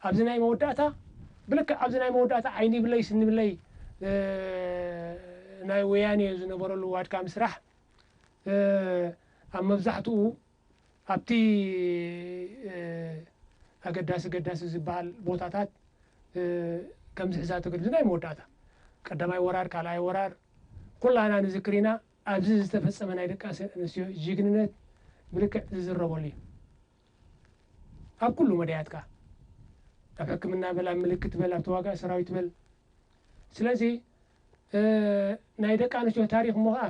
ኣብዚ ናይ መወዳእታ ብልክዕ ኣብዚ ናይ መወዳእታ ዓይኒ ብለይ ስኒ ብለይ ናይ ወያኔ ዝነበረሉ ዋድካ ምስራሕ ኣብ መብዛሕትኡ ኣብቲ ኣገዳሲ ገዳሲ ዝበሃል ቦታታት ከምዚ ሕዛ ተገድሉ ናይ መወዳእታ ቀዳማይ ወራር ካልኣይ ወራር ኩላና ንዝክር ኢና። ኣብዚ ዝተፈጸመ ናይ ደቂ ኣንስትዮ ጅግንነት ብልክዕ ዝዝረበሉ እዩ። ኣብ ኩሉ መዳያትካ ኣብ ሕክምና በል ኣብ ምልክት በል ኣብ ተዋጋኢ ሰራዊት በል። ስለዚ ናይ ደቂ ኣንስትዮ ታሪኽ እሞ ከዓ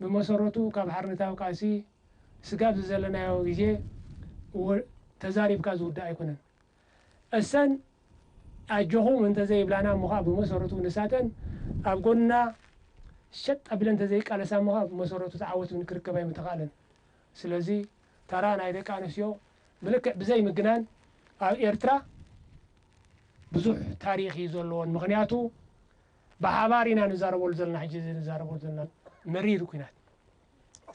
ብመሰረቱ ካብ ሓርነታዊ ቃልሲ ስጋብ ዝዘለናዮ ግዜ ተዛሪብካ ዝውዳእ ኣይኮነን። እሰን ኣጆኹም እንተዘይብላና እሞ ከዓ ብመሰረቱ ንሳተን ኣብ ጎንና ሸጥ ኣቢለን እንተዘይቃለሳ እሞ ከዓ ብመሰረቱ ተዓወት እውን ክርከብ ኣይምተኻእለን። ስለዚ ተራ ናይ ደቂ ኣንስትዮ ብልክዕ ብዘይ ምግናን ኣብ ኤርትራ ብዙሕ ታሪኽ እዩ ዘለዎን። ምኽንያቱ ብሓባር ኢና ንዛረበሉ ዘለና፣ ሕጂ እዚ ንዛረበሉ ዘለና መሪር ኩናት።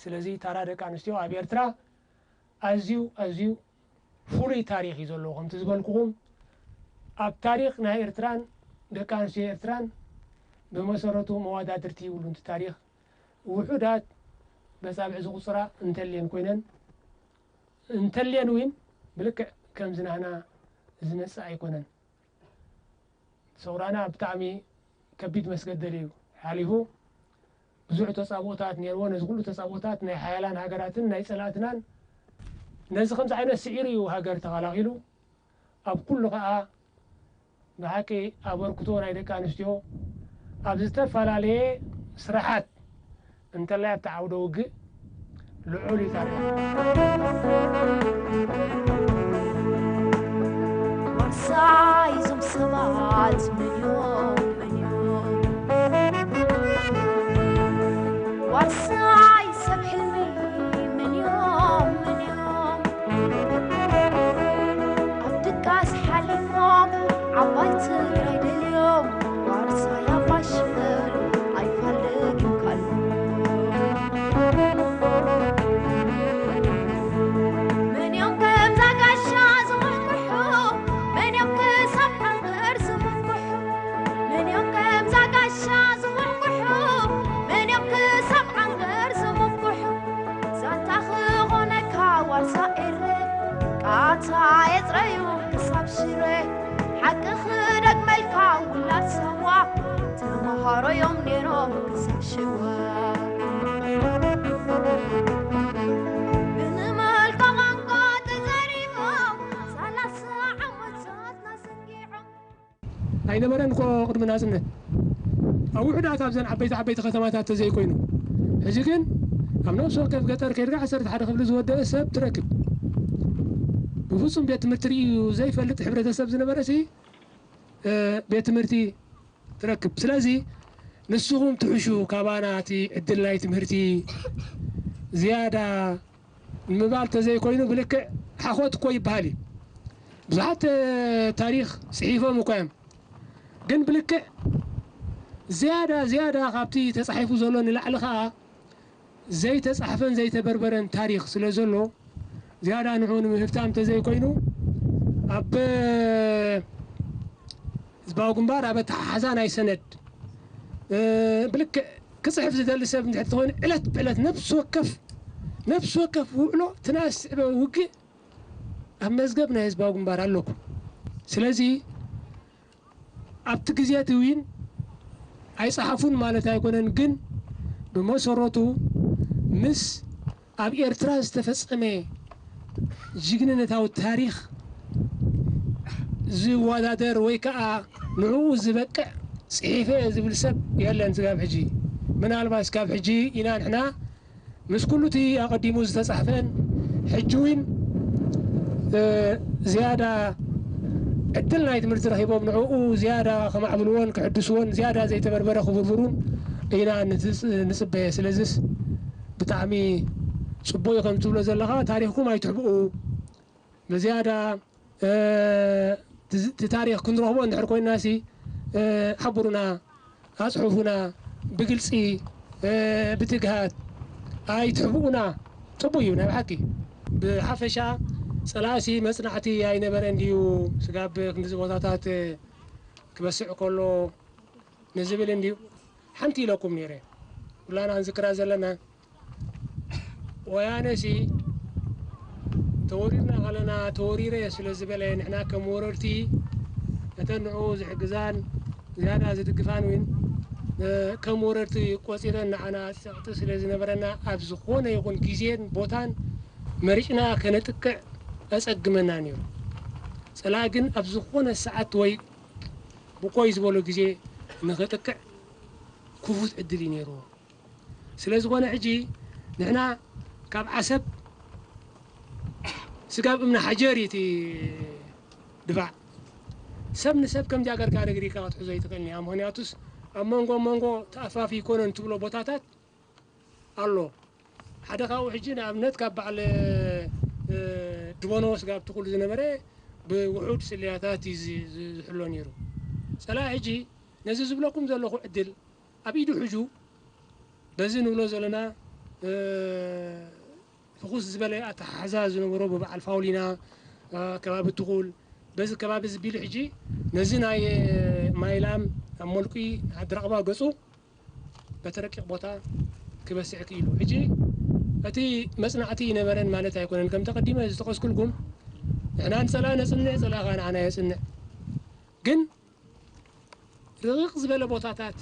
ስለዚ ተራ ደቂ ኣንስትዮ ኣብ ኤርትራ ኣዝዩ ኣዝዩ ፍሉይ ታሪኽ እዩ ዘለዎ። ከምቲ ዝበልኩኹም ኣብ ታሪኽ ናይ ኤርትራን ደቂ ኣንስትዮ ኤርትራን ብመሰረቱ መዋዳድርቲ ይብሉን እቲ ታሪኽ ውሑዳት በጻብዕ ዝቑጽራ እንተልየን ኮይነን እንተልየን እውን ብልክዕ ከምዚ ናህና ዝመጽእ ኣይኮነን። ሰውራና ብጣዕሚ ከቢድ መስገደል እዩ ሓሊፉ። ብዙሕ ተጻብኦታት ነይርዎ። ነዚ ኩሉ ተጻብኦታት ናይ ሓያላን ሃገራትን ናይ ጸላእትናን ነዚ ከምዚ ዓይነት ስዒሩ እዩ ሃገር ተኸላኺሉ። ኣብ ኩሉ ከኣ ብሓቂ ኣበርክቶ ናይ ደቂ ኣንስትዮ ኣብ ዝተፈላለየ ስራሓት እንተላይ ኣብቲ ዓውደ ውግእ ልዑል እዩ ታሪኽ። ዋርሳይ እዞም ሰባት መን እዮም መን እዮም ዋርሳይ ሰብ ሕልሚ መን እዮም መን እዮም ኣብ ድቃስ ሓሊፎም ዓባይ ትግራይ ደልዮም ዋርሳይ ኣባይ ሽመል ኣይፋል ደጊምካሉ መን እዮም ከምዛ ጋሻ ዝወቅሑ መን እዮም ክሳብ ዓንገር ዝምኩሑ መን እዮም ከምዛ ጋሻ ዝወቅሑ መን እዮም ክሳብ ዓንገር ዝምኩሑ ዛንታ ክኾነካ ዋርሳ ኤረ ቃታ የጥረዩ ክሳብ ሽረ ሓቂ ክደግመልካ ውላድ ሳዋ ተምሃሮ እዮም ነይሮም ክሳብ ሽዋ ብንመልካ ቋንቋ ተዘሪቦም ሰላሳ ዓመታት ናሰጊዖም ኣይነበረን እኮ ቅድሚ ናጽነት ኣብ ውሑዳት ኣብዘን ዓበይቲ ዓበይቲ ከተማታት ተዘይኮይኑ ሕጂ ግን ኣብ ነብሲ ወከፍ ገጠር ከይድካ ዓሰርተ ሓደ ክፍሊ ዝወደአ ሰብ ትረክብ ብፍጹም ቤት ትምህርቲ ርእዩ ዘይፈልጥ ሕብረተሰብ ዝነበረ ሲ ቤት ትምህርቲ ትረክብ ስለዚ ንስኹም ትሕሹ ካባና እቲ ዕድል ናይ ትምህርቲ ዝያዳ ንምባል ተዘይኮይኑ ብልክዕ ሓኾት እኮ ይበሃል እዩ ብዙሓት ታሪኽ ፅሒፎም እኮ እዮም ግን ብልክዕ ዝያዳ ዝያዳ ካብቲ ተፃሒፉ ዘሎ ንላዕሊ ከዓ ዘይተፃሕፈን ዘይተበርበረን ታሪኽ ስለ ዘሎ ዝያዳ ንዑ ንምህፍታም ተዘይኮይኑ ኣብ ህዝባዊ ግንባር ኣብ ኣተሓሓዛ ናይ ሰነድ ብልክዕ ክፅሕፍ ዝደሊ ሰብ እንድሕር ተኾይኑ ዕለት ብዕለት ነብሲ ወከፍ ነብሲ ወከፍ ውዕሎ ትናስ ስዕበ ውግእ ኣብ መዝገብ ናይ ህዝባዊ ግንባር ኣለኩ ስለዚ ኣብቲ ግዜ እቲ ዊን ኣይጸሓፉን ማለት ኣይኮነን፣ ግን ብመሰረቱ ምስ ኣብ ኤርትራ ዝተፈጸመ ጅግንነታዊ ታሪኽ ዝወዳደር ወይ ከኣ ንዕኡ ዝበቅዕ ጽሒፈ እየ ዝብል ሰብ የለን ስጋብ ሕጂ። ምናልባት ስጋብ ሕጂ ኢና ንሕና ምስ ኩሉ እቲ ኣቐዲሙ ዝተጻሕፈን ሕጂ እውን ዝያዳ ዕድል ናይ ትምህርቲ ረኺቦም ንዕኡ ዝያዳ ከማዕብልዎን ክሕድስዎን ዝያዳ ዘይተበርበረ ክብርብሩን ኢና ንጽበየ። ስለዚስ ብጣዕሚ ጽቡቕ እዩ ከም ትብሎ ዘለኻ፣ ታሪኽኩም ኣይትሕብኡ። ብዝያዳ እቲ ታሪኽ ክንረኽቦ እንድሕር ኮይንና ሲ ሓብሩና፣ ኣፅሑፉና፣ ብግልፂ ብትግሃት ኣይትሕብኡና። ፅቡቅ እዩ ናይ ብሓቂ። ብሓፈሻ ጸላእሲ መጽናዕቲ ኣይነበረ እንድዩ፣ ስጋብ ክንድዚ ቦታታት ክበስዕ ከሎ ንዝብል እንድዩ ሓንቲ ኢለኩም ነይረ። ኩላና ንዝክራ ዘለና ወያነሲ ተወሪርና ከለና ተወሪረ ስለ ዝበለ ንሕና ከም ወረርቲ ነተን ንዕኡ ዝሕግዛን ዝያዳ ዝድግፋን እውን ከም ወረርቲ ቆጺረን ንዓና ጸቕጢ ስለ ዝነበረና ኣብ ዝኾነ ይኹን ግዜን ቦታን መሪጽና ከነጥቅዕ ኣጸግመና ነይሩ። ጸላኢ ግን ኣብ ዝኾነ ሰዓት ወይ ብቆይ ዝበሎ ግዜ ንኽጥቅዕ ክፉት ዕድል እዩ ነይርዎ። ስለ ዝኾነ ሕጂ ንሕና ካብ ዓሰብ ስጋብ እምኒ ሓጀር እዩ እቲ ድፋዕ። ሰብ ንሰብ ከምዚኣ ገርካ ረግሪካ ክትሕዞ ኣይትኽእልን እያ። ምኽንያቱስ ኣብ መንጎ መንጎ ተኣፋፊ ይኮነን ትብሎ ቦታታት ኣሎ። ሓደ ካብኡ ሕጂ ንኣብነት ካብ በዓል ድቦኖ ስጋብ ትኹል ዝነበረ ብውሑድ ስለያታት እዩ ዝሕሎ ነይሩ። ፀላኢ ሕጂ ነዚ ዝብለኩም ዘለኹ ዕድል ኣብ ኢዱ ሕጁ በዚ ንብሎ ዘለና ፍኹስ ዝበለ ኣተሓሕዛ ዝነበሮ ብበዓል ፋውሊና ከባቢ ትኹል በዚ ከባቢ ዝቢሉ ሕጂ ነዚ ናይ ማይላም ኣብ መልኩ ዓዲ ረቕባ ገፁ በቲ ረቂቕ ቦታ ክበስዕ ክኢሉ። ሕጂ እቲ መጽናዕቲ ይነበረን ማለት ኣይኮነን። ከም ተቐዲመ ዝጠቐስኩልኩም ንሕና ንጸላእ ነጽንዕ፣ ጸላእ ከኣ ንዓና የጽንዕ። ግን ርቕቕ ዝበለ ቦታታት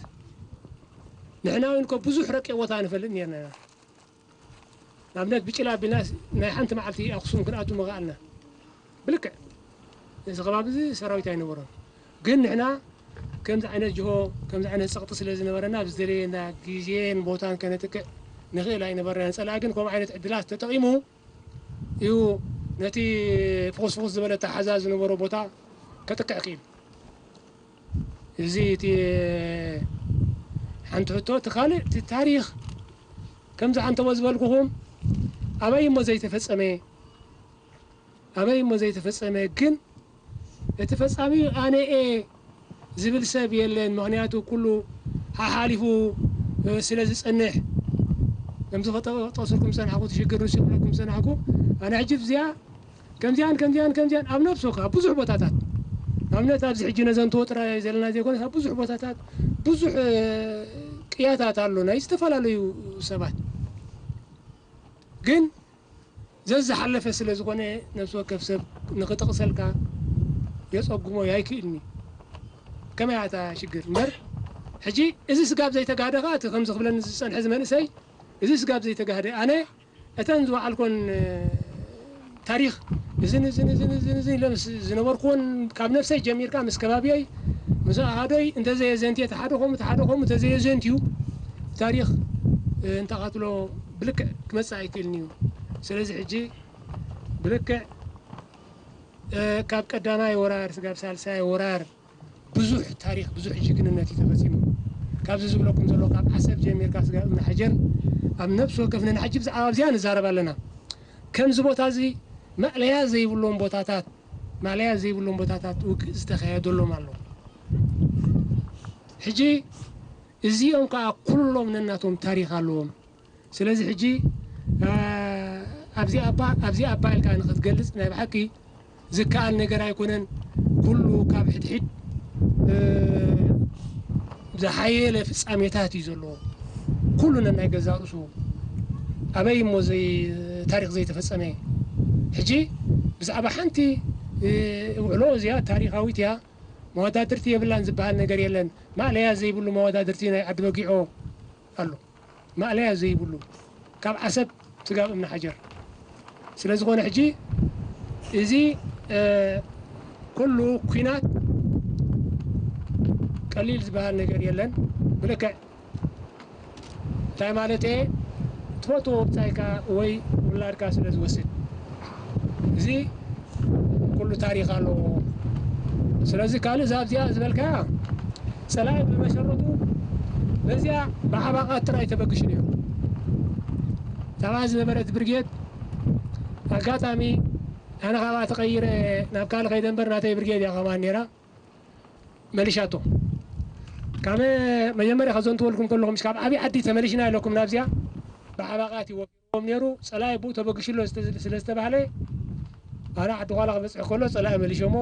ንሕና እውን ኮ ብዙሕ ረቂቕ ቦታ ንፈልጥ ነርና ኢና። ንኣብነት ብጭላ ኣቢልና ናይ ሓንቲ መዓልቲ ኣኽሱም ክንኣቱ ምኽኣልና። ብልክዕ እዚ ከባቢ እዚ ሰራዊት ኣይነበሮን። ግን ንሕና ከምዚ ዓይነት ጅሆ ከምዚ ዓይነት ጸቕጢ ስለ ዝነበረና ብዝደለየና ግዜን ቦታን ከነጥቅዕ ንኽእል ኣይነበርናን። ጸላኢ ግን ከምኡ ዓይነት ዕድላት ተጠቒሙ እዩ ነቲ ፍኹስ ፍኹስ ዝበለ ኣተሓሕዛ ዝነበሮ ቦታ ከጥቅዕ ክኢሉ። እዚ እቲ ሓንቲ ሕቶ። እቲ ካልእ እቲ ታሪኽ ከምዚ ዓንተቦ ዝበልኩኹም ኣበይ እሞ ዘይተፈጸመ ኣበይ እሞ ዘይተፈጸመ ግን እቲ ፈጻሚ ኣነ እየ ዝብል ሰብ የለን። ምኽንያቱ ኩሉ ሓሓሊፉ ስለ ዝጸንሕ ከምዚ ከጠቕስልኩም ዝጸናሕኩ እቲ ሽግር ንሱ ክብለኩም ዝጸናሕኩ ኣነ ሕጂ እዚኣ ከምዚኣን ከምዚኣን ከምዚኣን ኣብ ነብሶ ካብ ብዙሕ ቦታታት ኣብነት ኣብዚ ሕጂ ነዘን ተወጥራ ዘለና ዘይኮነስ ኣብ ብዙሕ ቦታታት ብዙሕ ቅያታት ኣሎ ናይ ዝተፈላለዩ ሰባት ግን ዘዝሓለፈ ስለ ዝኾነ ነብሲ ወከፍ ሰብ ንኽጥቕሰልካ የጸጉሞ ኣይክእልኒ። ከመይ ኣታ ሽግር እምበር ሕጂ እዚ ስጋብ ዘይተጋህደ ኸኣ እቲ ከምዚ ክብለኒ ዝጸንሐ እዚ መንእሰይ እዚ ስጋብ ዘይተጋህደ ኣነ እተን ዝወዓልኮን ታሪኽ እዝን እዝን እዝን እዝን እዝን ኢለ ምስ ዝነበርኩዎን ካብ ነብሰይ ጀሚርካ ምስ ከባቢየይ ምስ ኣሃዶይ እንተዘየዘንትየ እቲ ሓደ ከምኡ እቲ ሓደ ከምኡ እንተዘየዘንትዩ ታሪኽ እንተቐትሎ ብልክዕ ክመጽእ ኣይክእልን እዩ። ስለዚ ሕጂ ብልክዕ ካብ ቀዳማይ ወራር ስጋብ ሳልሳይ ወራር ብዙሕ ታሪኽ ብዙሕ ጅግንነት እዩ ተፈፂሙ። ካብዚ ዝብለኩም ዘሎ ካብ ዓሰብ ጀሚርካ ስጋብ እምኒ ሓጀር ኣብ ነብሲ ወከፍ ነንሓጂ ብዛዕባ ኣብዚኣ ንዛረብ ኣለና። ከምዚ ቦታ እዚ ማእለያ ዘይብሎም ቦታታት ማእለያ ዘይብሎም ቦታታት ውግእ ዝተኻየደሎም ኣሎ። ሕጂ እዚኦም ከዓ ኩሎም ነናቶም ታሪኽ ኣለዎም። ስለዚ ሕጂ ኣብዚ ኣባ ኣብዚ ኣባ ኢልካ ንክትገልፅ ናይ ብሓቂ ዝከኣል ነገር ኣይኮነን። ኩሉ ካብ ሕድሕድ ዝሓየለ ፍፃሜታት እዩ ዘለዎ። ኩሉ ነናይ ገዛ ርእሱ ኣበይ እሞ ዘይ ታሪክ ዘይተፈፀመ። ሕጂ ብዛዕባ ሓንቲ ውዕሎ እዚኣ ታሪካዊት እያ። መወዳድርቲ የብላን ዝበሃል ነገር የለን። ማእለያ ዘይብሉ መወዳድርቲ ናይ ዓዲ በጊዖ ኣሎ። ማእለያ ዘይብሉ ካብ ዓሰብ ስጋብ እምኒ ሓጀር ስለ ዝኾነ ሕጂ እዚ ኩሉ ኩናት ቀሊል ዝበሃል ነገር የለን። ብልክዕ እንታይ ማለት እየ ትፈትዎ ብጻይካ ወይ ውላድካ ስለ ዝወስድ እዚ ኩሉ ታሪኽ ኣለዎ። ስለዚ ካልእ እዛ ኣብዚኣ ዝበልካያ ጸላኢ ብመሰረቱ በዚኣ ብዓባቓት ጥራይ ተበግሹ ነይሩ። ታብኣ ዝነበረት ብርጌድ ኣጋጣሚ ኣነ ካብኣ ተቐይረ ናብ ካልእ ከይደ እምበር ናተይ ብርጌድ እያ ከማን ነይራ። መሊሻቶ ካብ መጀመርያ ከዘንትወልኩም ከለኹም ካብ ዓብዪ ዓዲ ተመሊሽና ኢለኩም ናብዚኣ ብዓባቓት ይወ ዎም ነይሩ። ጸላኢ ብኡ ተበግሽሎ ስለ ዝተባህለ ኣነ ዓዲ ኳላ ክበፅሕ ከሎ ፀላኢ መሊሸሞ።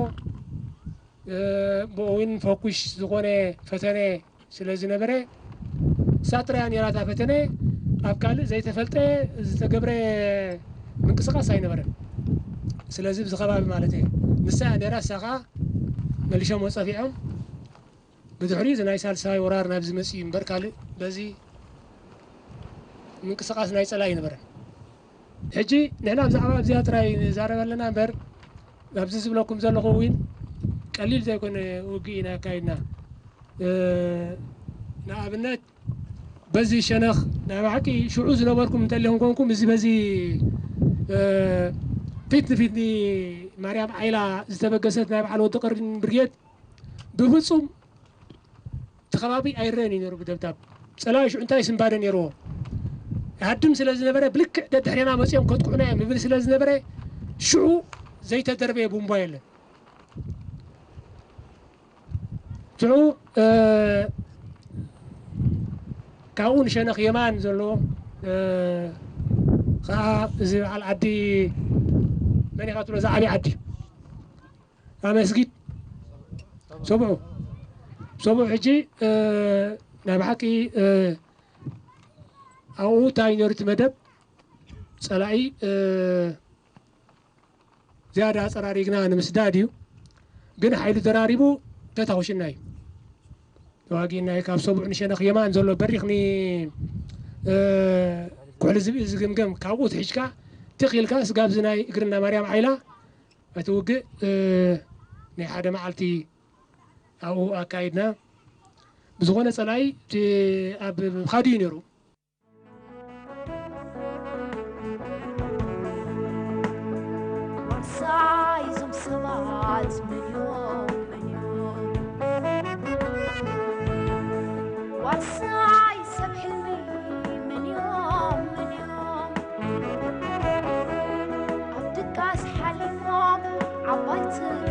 ብኡ እውን ፈኩሽ ዝኾነ ፈተነ ስለ ዝነበረ፣ እሳ ጥራያ ነይራ እታ ፈተነ። ኣብ ካልእ ዘይተፈልጠ ዝተገብረ ምንቅስቃስ ኣይነበረን። ስለዚ ብዚ ከባቢ ማለት እየ፣ ንሳ እያ ነይራ። እሳ ከዓ መሊሾም ወፀፊዖም። ብድሕሪኡ እዚ ናይ ሳልሳይ ወራር ናብዚ መፅኡ እምበር ካልእ በዚ ምንቅስቃስ ናይ ፀላኢ ኣይነበረን። ሕጂ ንሕና ብዛዕባ ኣብዚኣ ጥራይ ንዛረብ ኣለና እምበር፣ ኣብዚ ዝብለኩም ዘለኹ እውን ቀሊል ዘይኮነ ውግእ ኢና ኣካይድና። ንኣብነት በዚ ሸነኽ ናይ ብሓቂ ሽዑ ዝነበርኩም እንተሊኹም ኮንኩም፣ እዚ በዚ ፊት ንፊት ማርያም ዓይላ ዝተበገሰት ናይ በዓል ወዲ ቀርኒ ብርጌድ ብፍፁም እቲ ከባቢ ኣይረአን እዩ ነይሩ ብደብዳብ። ፀላኢ ሽዑ እንታይ ስንባደ ነይርዎ? ይሃድም ስለ ዝነበረ፣ ብልክዕ ደድሕሬና መፂኦም ከጥቅዑና እዮም ይብል ስለ ዝነበረ፣ ሽዑ ዘይተደርበየ ቡምባ የለን። ሽዑ ካብኡ ንሸነኽ የማን ዘሎ ከዓ እዚ በዓል ዓዲ መን ኢኻ ትብሎ፣ ዝዓብይ ዓዲ ኣመስጊድ ሰብዑ ሰብዑ ሕጂ ናይ ብሓቂ ኣብኡ እንታይ ነሩ እቲ መደብ ፀላኢ ዝያዳ ኣፀራሪግና ንምስዳድ እዩ። ግን ሓይሉ ደራሪቡ ተታኹሽና እዩ። ተዋጊእና እዩ። ካብ ሰብዑ ንሸነኽ የማን ዘሎ በሪኽ ኒ ኩሕሊ ዝብኢ ዝግምገም ካብኡ ትሒዝካ ትኽ ኢልካ ስጋብ እዚ ናይ እግርና ማርያም ዓይላ እቲ ውግእ ናይ ሓደ መዓልቲ ኣብኡ ኣካይድና። ብዝኾነ ፀላኢ እቲ ኣብ ምኻዱ እዩ ነይሩ። ዋርሳይ እዞም ሰባት መን እዮም መን እዮም ዋርሳይ ሰብ ሕልሚ መን እዮም መን እዮም ኣብ ድቃስ ሓሊፎም ዓባይ ትግራይ